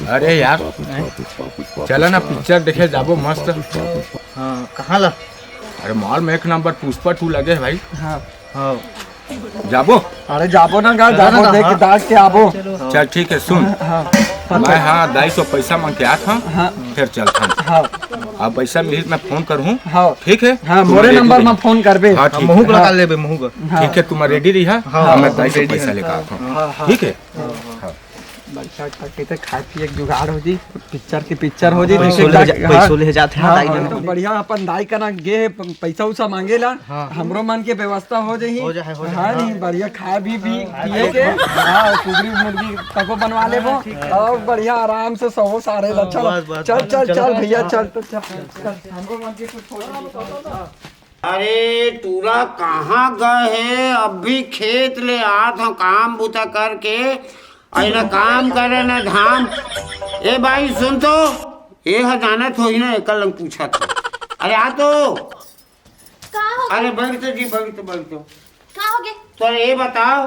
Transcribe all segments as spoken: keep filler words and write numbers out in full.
अरे यार, चला ना पिक्चर देखे जाबो मस्त। हाँ, कहाँ ला? अरे मॉल में एक नंबर पुष्पा टू लगे है भाई। हाँ। हाँ। जाबो? अरे जाबो ना गा, चला जाबो ना, देख हाँ। दाग के आबो। चल ठीक है, सुन। हाँ। मैं हाँ दाई से पैसा मांग के आत हूँ, हाँ। फिर चलत हूँ। हाँ। अब पैसा मिली तो मैं फोन करूँ। हाँ। ठीक है? हाँ, तुम मोरे ready नंबर रही। में फोन करबे। हाँ, हाँ, ठीक महू है। लगा लेबे, महू का। हाँ। ठीक है, तुम रेडी रही है, हाँ, हाँ, मैं दाई से ready पैसा है। लेकर आत हूँ। हाँ, हाँ। ठीक है? हाँ। हाँ। बढ़िया, बढ़िया, किते खाए पिए के जुगाड़ हो जी, पिक्चर के पिक्चर हो जी, हाँ, पैसो ले जा-, हाँ, पैसो ले जात हे ना हाँ, दाई हाँ, मन। तो बढ़िया अपन दाई कना गे हे, प-, पैसा उसा मांगे ला, हाँ। हमरो मन के व्यवस्था हो जाही। हो जाए, हो जाए, हाँ, हाँ। नहीं, बढ़िया खाए भी, भी हाँ, पिए के, हाँ। हाँ, सुगरी मुर्गी तको बनवा लेबो, हाँ, ठीक है। और बढ़िया आराम से सोवो सारे ला, हाँ, चल, बस, बस, चल, बस, चल, चल, चल भैया, हाँ। चल, तो चल, चल, हमरो मन के कुछ हो जाए। अरे टूरा कहाँ गए हे? अभी खेत ले आत हूँ काम बूता करके, अरे ना काम करे ना धाम। ए भाई सुन तो, ए ह जानत होही ना, एकर लंग पूछत हूँ। अरे आ तो। का हो गए? अरे बैठ तो जी, बैठ तो, बैठ तो। का हो गए? तो ये बताओ,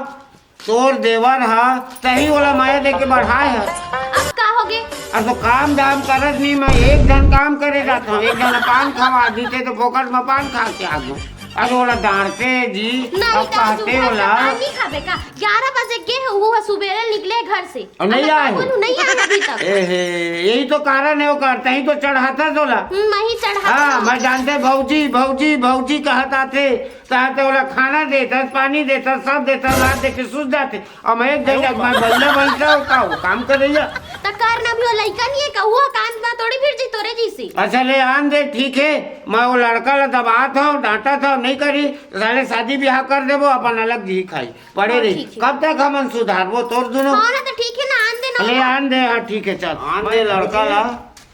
तोर देवर ह, तही ओला मया देके बढ़ाए ह। अब का होगे? अब तो काम धाम करत नहीं, मैं एक झन काम करे जात हूँ, एक झन पान खवा दीते तो फोकट में पान खा के आ गयो। अरे ओला डांटते जी, नहीं अब तो कहते सुबह से ओला। पान नहीं खाबे का? ग्यारह बजे गे हे, वो सुबेरे निकले घर से। और नहीं अब आए? बोलू, नहीं आए अभी तक। ए हे, यही तो कारण है ओकर, तही तो चढ़ाता तोला। हम्म, मैं ही चढ़ाता हाँ, हूँ। मैं जानते भौजी, भौजी, भौजी कहत आथे। तहां ते ओला खाना देथस, पानी देथस, सब देथस, रात देख के सुत जाथे। अब मैं एक जगह मैं बल्ला बनता हूँ, का वो काम करैया। त कर ना भी वो लइका नहीं है का? वो काम ना थोड़ी फिर जी तोरे जी से। अच्छा ले आन दे, ठीक है, मैं वो लड़का ला दबात हूँ, डांटत हूँ, नहीं करी, तो साले शादी ब्याह कर देबो, अपन अलग जी खाई, पड़े हाँ, रही। ठीक है। कब तक हमन सुधारबो तोर दुनो? हाँ ना, तो ठीक है ना, आन दे ना ले वो। आन दे, हाँ ठीक है, चल। आन दे लड़का ला।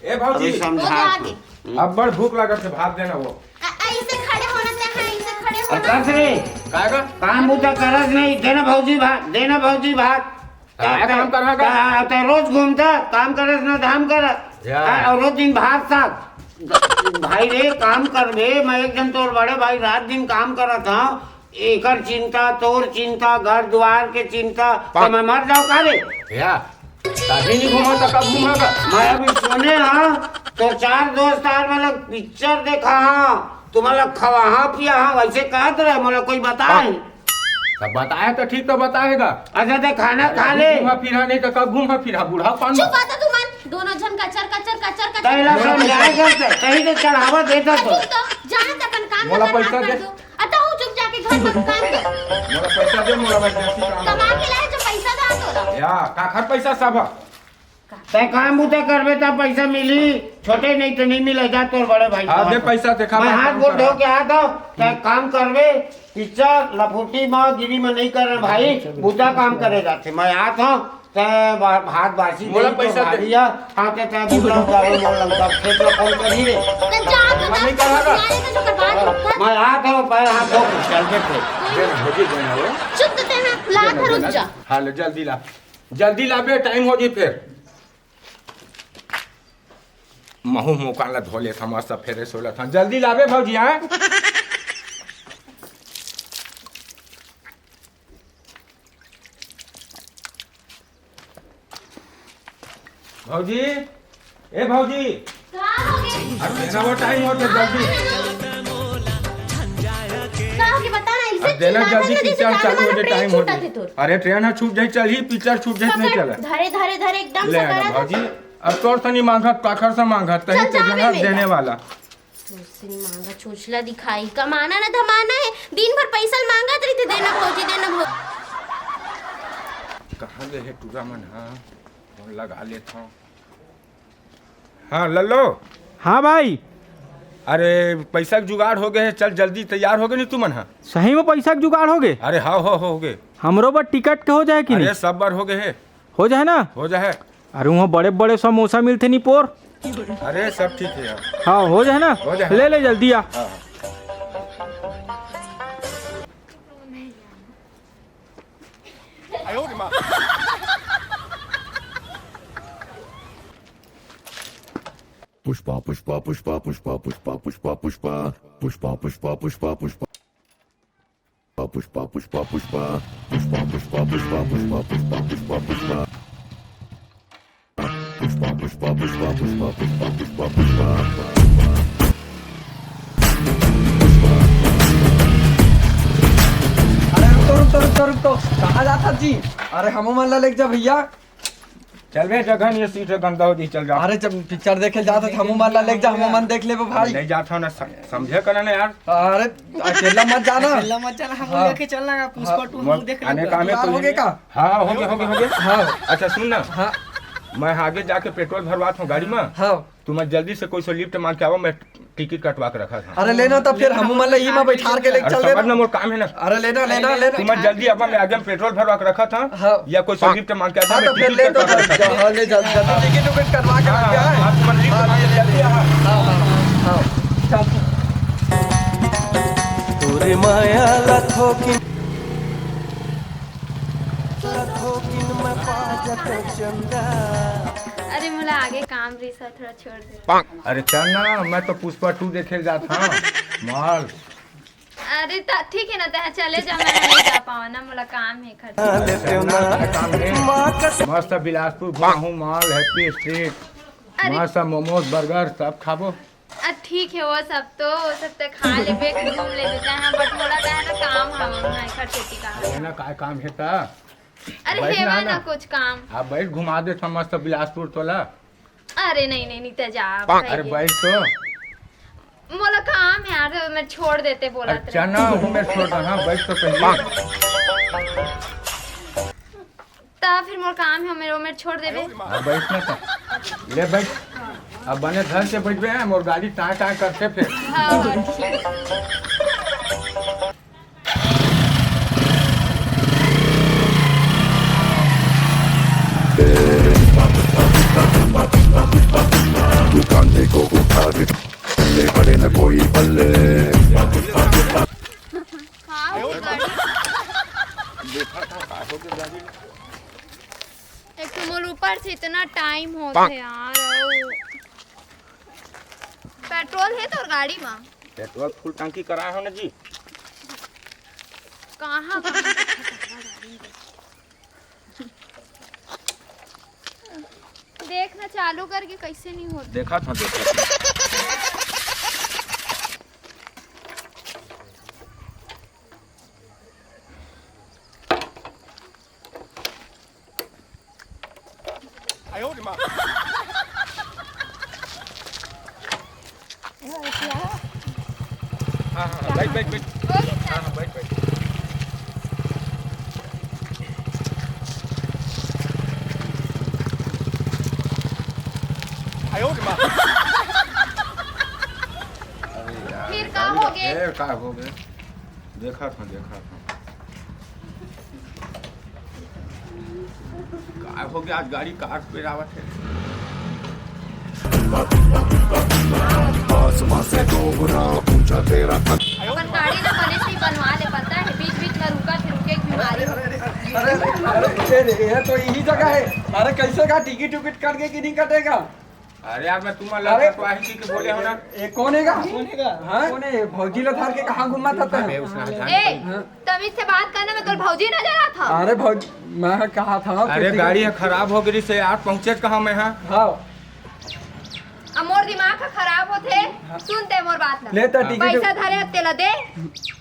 ए भौजी। अभी समझा वो आगे। अब बड़ भूख लागत है, भात देना वो। अ-, ऐसे खड़े होना चाहे, ऐसे खड़े होना। कस रे? काय का? काम बुता करस नहीं, देना भौजी भात, देना भौजी भात। काय काम करना का? का, ते रोज घूमता, काम करस ना धाम करस। या। हाँ, और रोज दिन भात साग। भाई रे, काम करबे, मैं एक दिन तोर बड़े भाई रात दिन काम करत हूँ, एकर चिंता, तोर चिंता, घर दुआर के चिंता, तो मैं मर जाऊँ का रे? या। कभी नहीं घूमा तो कब घूमा का? मैं अभी सुने हाँ, तो चार दोस्त आर मतलब पिक्चर देखा हाँ, तुम्हारा खवा हाँ पिया हाँ, वैसे कहत रहे, मोला कोई बताए। हाँ। तब बताए तो ठीक तो बताएगा। अच्छा, ते खाना खा ले। घूमा फिरा नहीं तो कब घूमा फिरा, बूढ़ा पान। चुप बात तू मन, दोनों झन कचर, कचर, कचर, कचर। तैला समझाए करते, कहीं तो चढ़ावा देता तो। चुप तो, जाना तो अपन काम मोला धंधा पैसा कर दे। दो। अतहू चुप जाके घर में काम कर। मोला पैसा दे, मोला emergency काम कमा है। के लाए जो पैसा दा तोला। या, काखर पैसा सब है? तै काम बूता करबे त पैसा मिली, छोटे नहीं तो नहीं मिले, जा तोर बड़े भाई हाँ, के दे हाथ। पैसा, देखा मैं मैं हाथ काम गोड़ करा। धो के आ दो, तै काम करबे, पिक्चर लफूटी में गिरी में नहीं करे भाई, बूता काम करे जाथे। मैं आत हूँ, तै बा-, भात बासी मोला नहीं तो पैसा दे। भारी है, हाँ, तै, तै बूता उतारो, मोर लंका खेत में फोन करी रे। तो जा तो मैं नहीं दस कहा था। आए तो जो करवा दो। मैं आत हूँ, पैर हाथ धो के चल देते। दे ना, भौजी, दे ना वो। चुप तो ते हैं, ला दे ना, था, रुक दे ना। जा। हाँ, ले, जल्दी ला। जल्दी लाबे, टाइम हो जी फिर। महू मोकान ला धो लेथन, मस्त फ्रेश हो लेथन। जल्दी लाबे भौजी, हाँ? भौजी, ए भौजी। का हो गे? अरे, देखा वो टाइम होते, जल्दी। का हो गे, बता ना, इसे अब देना चिल्लाता जल्दी, है, जैसे पिक्चर कान चालू में हो जाए, पेट टाइम हो छूटा जाए। थे तोर। अरे, ट्रेन है, छूट जाए, चल ही, पिक्चर छूट जाए, नहीं पकड़, चला। धरे, धरे, धरे, एकदम ले से आना करा भौजी, अब तोर से नहीं मांगत, काखर से मांगत, तही चल, ते जा जगह बे देने बेटा। वाला। तोर से नहीं मांगा, चोचला दिखाई, कमाना ना धमाना है, दिन भर पैसा मांगत रही थे, देना भौजी, देना भौजी। कहाँ गए है टूरा मन? हाँ, फोन लगा लेता हूँ। हाँ, लल्लो। हाँ भाई। अरे, पैसा के जुगाड़ हो गए है, चल जल्दी तैयार हो गए नहीं तुमन, हाँ। सही में पैसा के जुगाड़ हो गए? अरे हाँ, हो, हो गए। हमरो बर टिकट के हो जाए कि अरे, नहीं? सब बर हो गए है। हो जाए ना? हो जाए। अरे, वहाँ बड़े बड़े समोसा मिलते नहीं पोर। अरे, सब ठीक है यार। हाँ, हो जाए ना? हो जाए। ले ले जल्दी आ। हाँ, हाँ। पुष्पा, पुष्पा, पुष्पा, पुष्पा, पुष्पा, पुष्पा, पुष्पा, पुष्पा, पुष्पा, पुष्पा, पुष्पा, पुष्पा, पुष्पा, पुष्पा, पुष्पा, पुष्पा, पुष्पा, पुष्पा, पुष्पा, पुष्पा। पुष्पा, अरे रुक तो, रुक तो, रुक तो, रुक तो। कहाँ जात हस जी? अरे हमू मन ला लेके जा भैया। चल बे, जगह नहीं, सीट है, गंदा हो जी, चल जा। अरे जब पिक्चर देखे जात हस, हमू मन ला लेके जा, हमू मन देख लेबो भाई। ले जात हँव ना, सम-, समझे कर ना यार। अरे अकेला मत जाना। अकेला मत जाना, हमू हाँ। लेके चलना का, पुष्पा हाँ। टू हमू देख लेबो। अने काम है तैयार हो गए का? हाँ, हो गए, हो गए, हो गए। हाँ। अच्छा सुन ना। हाँ। मैं आगे जाके पेट्रोल भरवात हँव गाड़ी में। हाँ। तुमन जल्दी से कोई से लिफ्ट मांग के आवा, मैं टिकट कटवा के रखत हँव। अरे लेना तो फिर हमू मन ला इही मा बैठार के लेके अरे चल समझ देना। ना, मोर काम है ना। अरे लेना, लेना, लेना। तुमन जल्दी आवा, मैं आगे पेट्रोल भरवा के रखत हँव। हाँ। या कोई से लिफ्ट मांग के आ हाँ, मैं तो फिर टिकट ले तो कटवा के रखत हँव। हाँ, ले जा, जा, तो टिकट उकट कटवा के हाँ, रख दिया है। हाँ, तुमन लिफ्ट हाँ, मांग के ले जल्दी लिया। आवा। हाँ, हाँ, हाँ। चल। तोरे माया ला थोकिन, ला थोकिन मैं पा जतो चंदा। अरे मोला आगे काम रहिस, थोड़ा छोड़ दे। अरे चल ना, मैं तो पुष्पा टू देखे जात हँव। माल। अरे त ठीक है ना, तैं चले जा, मैं नहीं जा पावा ना, मोला काम है खर्च। अरे चल ना, काम है। मस्त बिलासपुर घूमहूँ, माल, हैप्पी स्ट्रीट, अरे। मस्त मोमोज, बर्गर सब खाबो। आ, ठीक है, वो सब तो, वो सब तैं खा लेबे, घूम लेबे, तैं, but मोला तैं ना काम हवय, मैं खर्च का है। ना, काय काम है ता? अरे बैठ हेवय ना, ना ना। कुछ काम। अब बैठ, घुमा देथँव मस्त बिलासपुर तोला। अरे नहीं, नहीं, नहीं, तैं जा, अरे भाई। बैठ तो। मोला काम है यार, मैं छोड़ देते बोला अरे तेरे। चना हूँ मैं छोड़ रहा, बैठ तो पहले। ता फिर मोर काम है, मेरे, मेरे छोड़ देबे। अब बैठ ना तो। ले बैठ। अब बने धन से बैठबे हैं, मोर गाड़ी टाँय टाँय करते फिर। हाँ, हाँ, ठीक। दुकान देखो उठा के, ले पड़े न कोई बल्ले। हाँ, वो गाड़ी। एक तो मोर ऊपर से इतना टाइम होत हे यार, अउ पेट्रोल हे तोर गाड़ी मा? पेट्रोल फुल टंकी कराए हो ना जी। कहाँ, कहाँ? देख ना, चालू करके कैसे नहीं होता। देखा था, देखा था। हाँ, हाँ, हाँ, बैठ, बैठ, बैठ। हाँ, हाँ, बैठ, बैठ। अरे यार, फिर का गाड़ी हो गए? ए, का हो गए? देखा था, देखा था। काय हो गया, आज गाड़ी काट पे आवत है। आसमां से दो गुना ऊंचा तेरा कद। अपन गाड़ी ना बने से ही बनवा ले, पता है, बीच बीच में रुका थे, रुके की बीमारी। अरे, अरे, अरे, ये तो यही जगह है। अरे, कैसे का टिकट उकट कट के कि नहीं कटेगा? अरे यार, मैं तुम्हारा अरे लड़का तो आही के बोले हो ना। ए, कौन है का? कौन है का? हाँ? कौन है? भौजी ला धर के कहाँ घूमा था तैं? अबे, उसने हटा ए, हाँ। तमीज से बात करना, मैं तोर भौजी नजर आता। अरे भौजी, मैं कहा था अरे, गाड़ी है खराब हो गई से यार, पहुँचे कहाँ मैं? हाँ। हाँ। अब मोर दिमाग ह खराब होथे। हाँ। सुन तैं मोर बात ला। ले त टिकट। पैसा धरे हस तेला दे।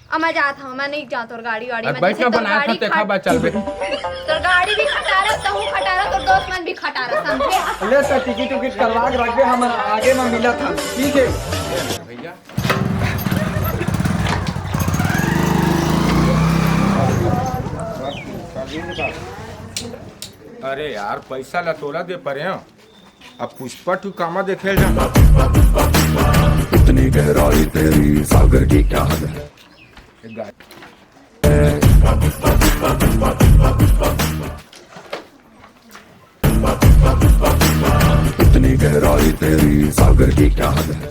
अब मैं जात हूँ, मैं नहीं जात तोर गाड़ी वाड़ी अब में। बैठ जैसे ना तोर बना गाड़ी था, देखा खट-, बा, चल बे। तोर गाड़ी भी खटारा, तहूँ खटारा, तोर दोस्त मन भी खटारा, समझे? ले त टिकट उकट करवा के रख दे, हम आगे में मिलत हन, ठीक है? भैया। अरे यार, पैसा ला तोला दे परे हूँ। अब पुष्पा टू कामा देखे जा। इतनी गहराई तेरी सागर की क्या हद है? एक गाय। इतनी गहराई तेरी सागर की क्या हद है?